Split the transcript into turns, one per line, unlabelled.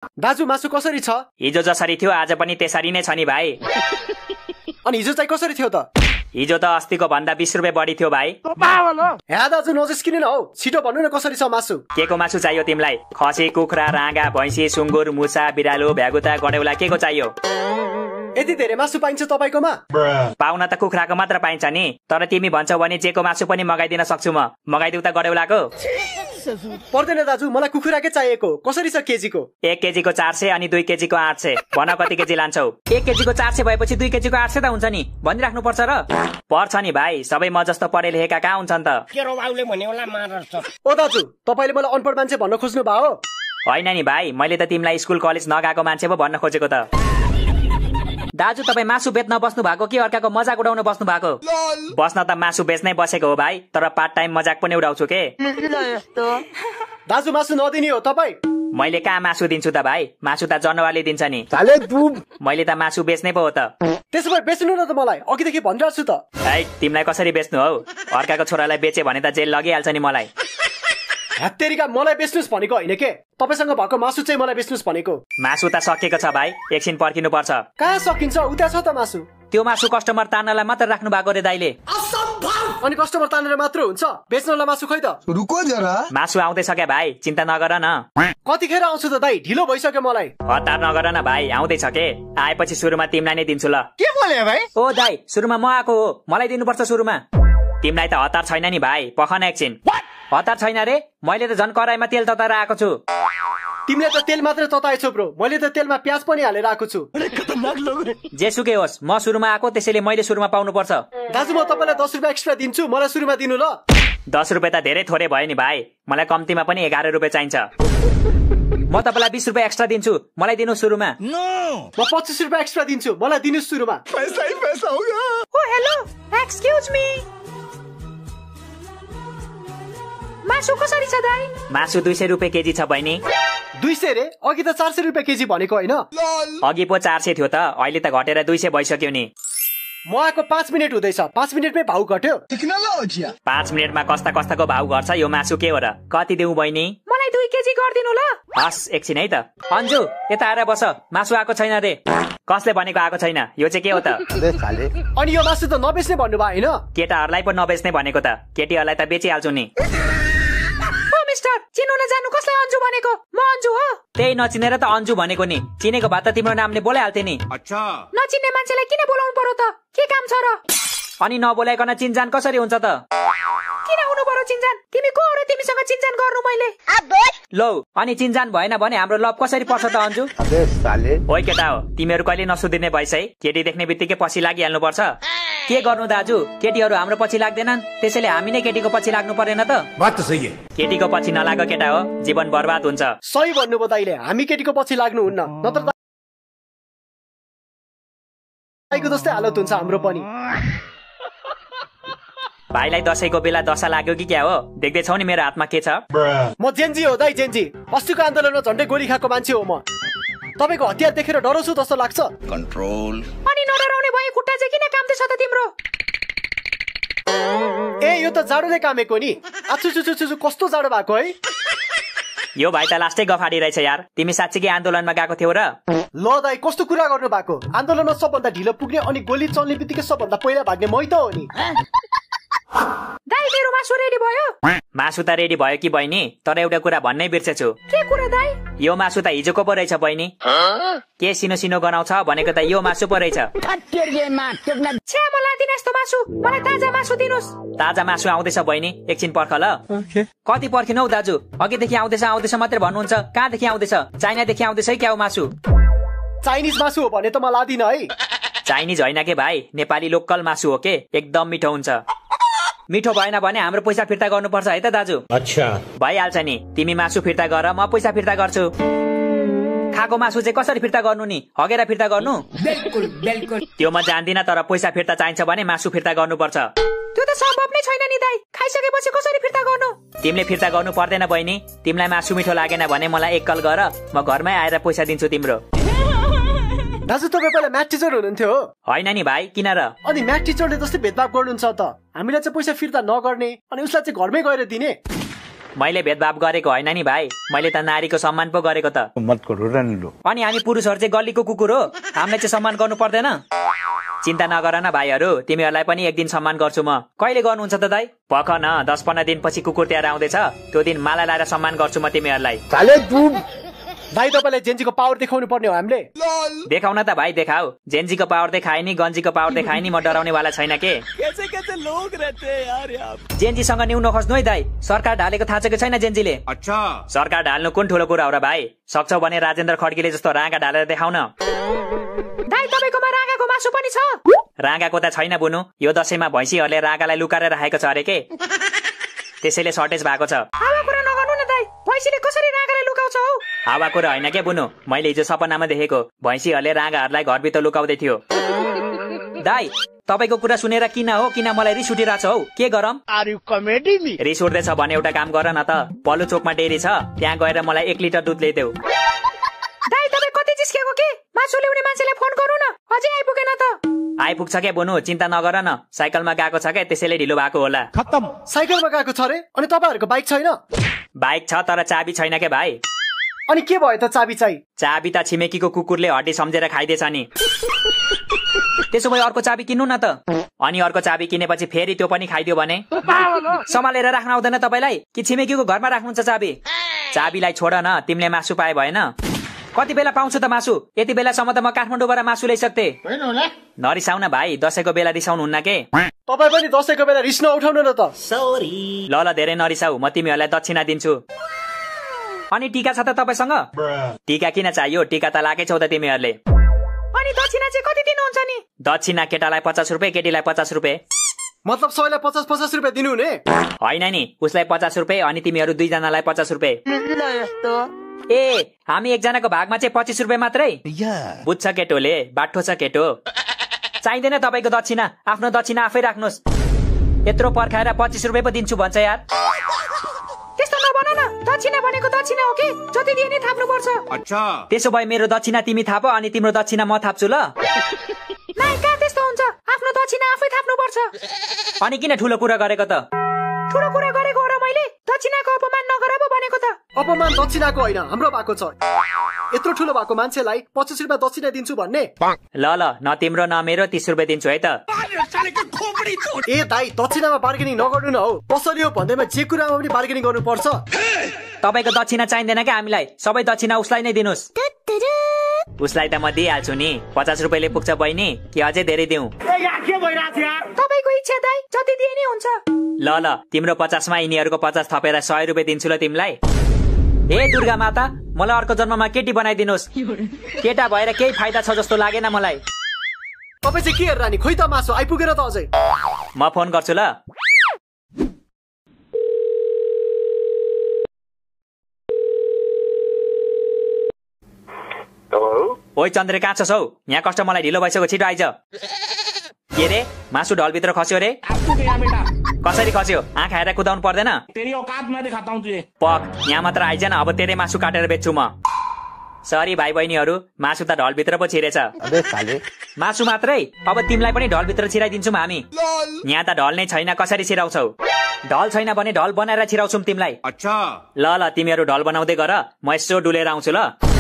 दाजु मासु कसरी छ?
हिजो जसरी थियो आज पनि त्यसरी नै छ नि भाइ।
अनि हिजो चाहिँ कसरी थियो त?
हिजो त अस्तिको भन्दा 20 रुपियाँ बढी थियो भाइ।
हे दाजु नजिस्किनु न हौ, छिटो भन्नु न कसरी छ मासु?
के को मासु चाहियो तिमीलाई? खसी, कुखुरा, राँगा, भैँसी, सुँगुर, मुसा, बिरालो, भ्यागुता, गडेउला के को चाहियो?
यति धेरै मासु पाइन्छ तपाईकोमा?
पाउन त कुखुराको मात्र पाइन्छ नि, तर तिमी भन्छौ भने जेको मासु पनि मगाइदिन सक्छु म। मगाइदिउ त गडेउलाको?
पर्दैन दाजु, मलाई कुखुराकै चाहिएको। कसरी छ केजीको?
1 केजीको 400 अनि 2 केजीको 800। भन कति केजी लान्छौ? 1 केजीको 400 भएपछि 2 केजीको 800 त हुन्छ नि, भनिराख्नु पर्छ र? पर्छ नि भाइ, सबै म जस्तो पढे लेखेका कहाँ हुन्छन् त?
ओ दाजु, तपाईले मलाई अनपढ मान्छे भन्न खोज्नु भयो?
होइन नि भाइ, मैले त तिमीलाई स्कुल कलेज नगएको मान्छे पो भन्न खोजेको त। दाजु तपाईँ मासु बेच्न बस्नु भएको कि अर्काको मजाक उडाउन बस्नु भएको? बस्न त मासु बेच्नै बसेको हो भाइ, तर पार्ट टाइम मजाक पनि उडाउँछु के।
दाजु मासु नदिने हो तपाईँ?
मैले कहाँ मासु दिन्छु त भाइ, मासु त जनावरले दिन्छ नि। मैले त मासु बेच्नै पो हो त।
त्यसो भए बेच्नु न त मलाई, अघिदेखि भनिरहेको छु त।
है तिमीलाई कसरी बेच्नु हौ? अर्काको छोरालाई बेचे भने त जेल लगिहाल्छ नि मलाई।
हत्तेरीका, मलाई बेच्नुस् भनेको होइन के, तपाईसँग भएको मासु चाहिँ मलाई बेच्नुस् भनेको।
मासु त सकिएको छ भाइ, एकछिन पर्खिनु पर्छ।
कहाँ सकिन्छ, उता छ त मासु।
त्यो मासु कस्टमर तान्नलाई मात्र राख्नु भएको रे दाइले।
अनि कस्टमर तानेर मात्र हुन्छ, बेच्नलाई मासु खै त?
रुको जरा,
मासु आउँदैछ क्या भाइ, चिन्ता नगर न।
कतिखेर आउँछु त दाइ, ढिलो भइसक्यो मलाई।
हतार नगर न भाइ, आउँदैछ के। आएपछि सुरुमा तिमीलाई नै दिन्छु ल।
के बोले भाइ?
ओ दाइ, सुरुमा म आएको हो, मलाई दिनुपर्छ सुरुमा। तिमीलाई त हतार छैन नि भाइ, पखन एकछिन। हतार छैन रे, मैले त झन् कराईमा तेल तताएर आएको छु।
तिमीले त तेल मात्र तताएछौ ब्रो, मैले त तेलमा प्याज पनि हालेर आएको छु।
जेसुकै होस्, म सुरुमा आएको त्यसैले मैले सुरुमा पाउनु पर्छ।
दाजु म तपाईँलाई 10 रुपियाँ एक्स्ट्रा दिन्छु, मलाई सुरुमा दिनु ल।
10 रुपियाँ त धेरै थोरै भयो नि भाइ, मलाई कम्तीमा पनि 11 रुपियाँ चाहिन्छ। म तपाईँलाई 20 रुपियाँ एक्स्ट्रा दिन्छु, मलाई दिनु सुरुमा।
म 25 रुपियाँ एक्स्ट्रा दिन्छु, मलाई दिनु सुरुमा।
पैसा ही पैसा होगा।
ओ हेलो, एक्सक्युज मी, मासु कसरी छ दाइ?
मासु 200 रुपियाँ केजी छ बहिनी।
200 रे? अघि त 400 रुपियाँ केजी भनेको होइन?
अघि पो 400 थियो त, अहिले त घटेर 200 भइसक्यो नि।
म आएको 5 मिनट हुँदैछ, 5 मिनटमै भाउ घट्यो।
5 मिनटमा कस्ता कस्ताको भाउ घट्छ, यो मासु के हो र? कति देऊ बहिनी?
मलाई 2 केजी गरिदिनु ल।
हस् एकछिन है त। अन्जु यता आएर बस, मासु आएको छैन रे। कसले भनेको आएको छैन? यो चाहिँ के हो त?
अनि यो मासु त नबेच्ने भन्नुभयो होइन?
केटाहरूलाई पो नबेच्ने भनेको त, केटीहरूलाई त बेचिहाल्छु नि।
मिस्टर, चिन्नु नजानु कसलाई अन्जु भनेको? म अन्जु हो।
त्यही नचिनेर त अन्जु भनेको नि, चिनेको भए त तिम्रो नामले बोलाइहाल्थे नि।
नचिन्ने मान्छेलाई किन बोलाउनु पर्यो त? के काम छ र?
अनि नबोलाइकन चिनजान कसरी हुन्छ त?
किन हुनु पर्यो चिन्जान? तिमी को हो र तिमीसँग चिन्जान गर्नु मैले?
लौ, अनि चिनजान भएन भने हाम्रो लभ कसरी पर्छ त अन्जु? ओइ केटा हो, तिमीहरू कहिले नसुधिर्ने भइस है, केटी देख्ने बित्तिकै पछि लागिहाल्नु पर्छ। के गर्नु दाजु, केटीहरू हाम्रो पछि लाग्दैनन्, त्यसैले हामी नै केटीको पछि लाग्नु परेन त?
बात त सही है।
केटीको पछि नलाग केटा हो, जीवन बर्बाद हुन्छ।
सही भन्नुभयो दाइले, हामी केटीको पछि लाग्नुहुन्न, नत्र दाइको जस्तै हालत हुन्छ हाम्रो पनि।
भाइलाई दशैंको बेला दशा लाग्यो कि क्या हो? देख्दैछौ नि मेरो हातमा के छ?
म जेन्जी हो दाइ, जेन्जी। अस्तिको आन्दोलनमा झन्डै गोली खाएको मान्छे हो म। तपाईको हतियार देखेर डराउँछु जस्तो लाग्छ?
कन्ट्रोल।
अनि नडराउने भए खुट्टा चाहिँ किन काम्दैछ त तिम्रो?
ए यो त जाडोले कामेको नि। आछु कस्तो जाडो भएको है?
यो भाइ त लास्टै गफाडी रहेछ यार, तिमी साँच्चीकै आन्दोलनमा गएको थियौ र?
ल दाइ कस्तो कुरा गर्नु भएको? आन्दोलनमा सबभन्दा ढिलो पुग्ने अनि गोली चल्ने बित्तिकै सबभन्दा पहिला भाग्ने मै त हो नि।
दाइ मेरो मासु रेडी भयो?
मासु त रेडी भयो कि बहिनी, तर एउटा कुरा भन्नै बिर्सेछु।
के कुरा दाइ?
यो मासु त हिजोको पो रहेछ बहिनी। के सिनो सिनो गनाउँछ भनेको त यो मासु पो रहेछ।
छ्या मलाई दिन यस्तो मासु, मलाई ताजा मासु दिनुस्।
ताजा मासु आउँदैछ बहिनी, एकछिन पर्ख ल। कति पर्खिनु हौ दाजु, अघिदेखि आउँदैछ आउँदैछ मात्रै भन्नुहुन्छ, कहाँदेखि आउँदैछ? चाइनादेखि आउँदैछ है क्या हो मासु?
चाइनिज मासु हो भने त म लादिन है।
चाइनिज होइन के भाइ, नेपाली लोकल मासु हो के, एकदम मिठो हुन्छ। मिठो भएन भने हाम्रो पैसा फिर्ता गर्नुपर्छ है त दाजु।
अच्छा
भइहाल्छ नि, तिमी मासु फिर्ता गर, म पैसा फिर्ता गर्छु। खाएको मासु चाहिँ कसरी फिर्ता गर्नु नि? हगेर फिर्ता गर्नु?
बिल्कुल बिल्कुल।
त्यो म जान्दिनँ, तर पैसा फिर्ता चाहिन्छ भने मासु फिर्ता गर्नुपर्छ।
त्यो त सम्भव नै छैन नि दाइ, खाइसकेपछि कसरी फिर्ता गर्नु?
तिमीले फिर्ता गर्नु पर्दैन बहिनी, तिमीलाई मासु मिठो लागेन भने मलाई एक कल गर, म घरमै आएर पैसा दिन्छु तिम्रो।
दाजु तपाईँ पहिला म्याथ टिचर हुनुहुन्थ्यो हो?
होइन नि भाइ, किन र?
अनि म्याथ टिचरले जस्तै भेदभाव गर्नुहुन्छ त? हामीलाई चाहिँ पैसा फिर्ता नगर्ने अनि उसलाई चाहिँ घरमै गएर दिने?
मैले भेदभाव गरेको होइन नि भाइ, मैले त नारीको सम्मान पो गरेको त।
मत करो रहने लो।
अनि हामी पुरुषहरू चाहिँ गल्लीको कुकुर हो, हामीले चाहिँ सम्मान गर्नु पर्दैन? चिन्ता नगर न भाइहरू, तिमीहरूलाई पनि एक दिन सम्मान गर्छु म। कहिले गर्नुहुन्छ त दाइ? पख न, 10-15 दिनपछि कुकुर तिहार आउँदैछ, त्यो दिन माला लाएर सम्मान गर्छु म तिमीहरूलाई।
भाइ तपाईँलाई जेन्जीको पावर देखाउनु पर्ने हो हामीले।
देखाउन त भाइ देखाऊ, जेन्जीको पावर देखाए नि गन्जीको पावर देखाए नि म डराउने वाला छैन के। जेन्जीसँग न्यू नखस्नु है दाइ, सरकार ढालेको थाहा छ कि छैन जेन्जीले?
अच्छा
सरकार ढाल्नु कुन ठुलो कुरा हो र भाइ? सक्छौ भने राजेन्द्र खड्कीले जस्तो राँगा ढालेर देखाउन।
दाइ तपाईँकोमा राँगाको मासु पनि छ?
राँगाको त छैन बुनु, यो दशैंमा भैँसीहरूले राँगालाई लुकाएर राखेको छ अरे के, त्यसैले सर्टेज भएको छ।
हावा कुरा नगर्नु न दाइ, भैँसीले कसरी राँगालाई लुकाउँछ हौ?
हावा कुरा होइन के बुनु, मैले हिजो सपनामा देखेको भैँसीहरूले राँगाहरूलाई घरभित्र लुकाउँदै थियो। दाइ तपाईँको कुरा सुनेर किन मलाई रिस उठिरहेछ हौ, के गरम? रिस उठ्दैछ भने एउटा काम गर न त, पल्लो चोकमा डेरी छ, त्यहाँ गएर मलाई 1 लिटर दुध ल्याइदेऊ।
दाइ तपाईँ कति जिस्केको के? मासु ल्याउने मान्छेलाई फोन गरौँ न, अझै आइपुगेन त।
आइपुग्छ के बुनु, चिन्ता नगर न, साइकलमा गएको छ क्या, त्यसैले ढिलो भएको होला।
साइकलमा गएको छ रे? अनि तपाईँहरूको बाइक छैन?
बाइक छ तर चाबी छैन के भाइ।
अनि के भयो त चाबी चाहिँ?
चाबी त छिमेकीको कुकुरले हड्डी सम्झेर खाइदिएछ नि। त्यसो भए अर्को चाबी किन्नु न त। अनि अर्को चाबी किनेपछि फेरि त्यो पनि खाइदियो भने सम्हालेर राख्न आउँदैन तपाईँलाई कि छिमेकीको घरमा राख्नुहुन्छ चाबी? चाबीलाई छोड न, तिमीले मासु पाए भएन। कति बेला पाउँछु त मासु? यति बेलासम्म त म काठमाडौँबाट मासु ल्याइसक्थे। नरिसाउन भाइ, दशैंको बेला रिसाउनु हुन्न के?
तपाईँ पनि दशैंको बेला रिस नउठाउनु न त।
ल धेरै नरिसाउ, म तिमीहरूलाई दक्षिणा दिन्छु। अनि टीका छ त तपाईँसँग? टीका किन चाहियो, टीका त लागेकै छौ त तिमीहरूले।
अनि दक्षिणा चाहिँ कति दिनुहुन्छ नि?
दक्षिणा केटालाई 50 रुपियाँ, केटीलाई 50 रुपियाँ।
मतलब सबैलाई 50-50 रुपियाँ दिनु हुने?
होइन नि, उसलाई 50 रुपियाँ अनि तिमीहरू 2 जनालाई 50 रुपियाँ। ए हामी एकजनाको भागमा चाहिँ 25 रुपियाँ मात्रै? बुझ्छ केटोले, बाठो छ केटो। चाहिँदैन तपाईँको दक्षिणा, आफ्नो दक्षिणा आफै राख्नुहोस्। यत्रो पर्खाएर 25 रुपियाँ पो दिन्छु भन्छ यार।
त्यस्तो नभन न, दक्षिणा भनेको दक्षिणा हो कि जति दिए नि थाप्नु पर्छ।
अच्छा
त्यसो भए मेरो दक्षिणा तिमी थाप अनि तिम्रो दक्षिणा म थाप्छु ल।
नाइ कहाँ त्यस्तो हुन्छ, आफ्नो दक्षिणा आफै थाप्नु पर्छ।
अनि किन ठुलो कुरा गरेको त?
ठुलो कुरा गरेको हो र मैले? दक्षिणाको अपमान नगर पो भनेको त।
अपमान दक्षिणाको होइन, हाम्रो भएको छ। यत्रो ठुलो भएको मान्छेलाई 25 रुपियाँ दक्षिणा दिन्छु भन्ने?
ल न तिम्रो न मेरो 30 रुपियाँ दिन्छु है त।
ए दाइ, दक्षिणामा बार्गेनिङ नगर्नु न हौ, पसली हो भन्दैमा जे कुरामा पनि बार्गेनिङ गर्नु पर्छ।
तपाईँको दक्षिणा चाहिँदैन क्या हामीलाई, सबै दक्षिणा उसलाई नै दिनुहोस्। उसलाई त म दिइहाल्छु नि, 50 रुपियाँले पुग्छ बहिनी कि अझै धेरै दिउँ?
तपाईँको इच्छा दाइ, जति दिए नि हुन्छ।
ल तिम्रो 50 मा यिनीहरूको 50 थपेर 100 रुपियाँ दिन्छु ल तिमीलाई। ए दुर्गा माता, मलाई अर्को जन्ममा केटी बनाइदिनुहोस्। केटा भएर केही फाइदा छ जस्तो लागेन मलाई।
तपाईँ चाहिँ के हेरेर नि, खोइ त मासु आइपुगेर त अझै।
म फोन गर्छु ल। ओइ चन्द्रे कहाँ छस् हौ? यहाँ कस्टमरलाई ढिलो भइसक्यो, छिटो आइज। के रे, मासु ढलभित्र खस्यो रे? कसरी खस्यो? आँखा हेरेर कुदाउनु पर्दैन? पक, यहाँ मात्र आइज न, अब तेरै मासु काटेर बेच्छु म। सरी भाइ बहिनीहरू, मासु त ढलभित्र पो छिरेछ। मासु मात्रै? अब तिमीलाई पनि ढलभित्र छिराइदिन्छौँ हामी। यहाँ त ढल नै छैन, कसरी छिराउँछौ? ढल छैन भने ढल बनाएर छिराउँछौँ तिमीलाई।
अच्छा
ल तिमीहरू ढल बनाउँदै गर, म यसो डुलेर आउँछु ल।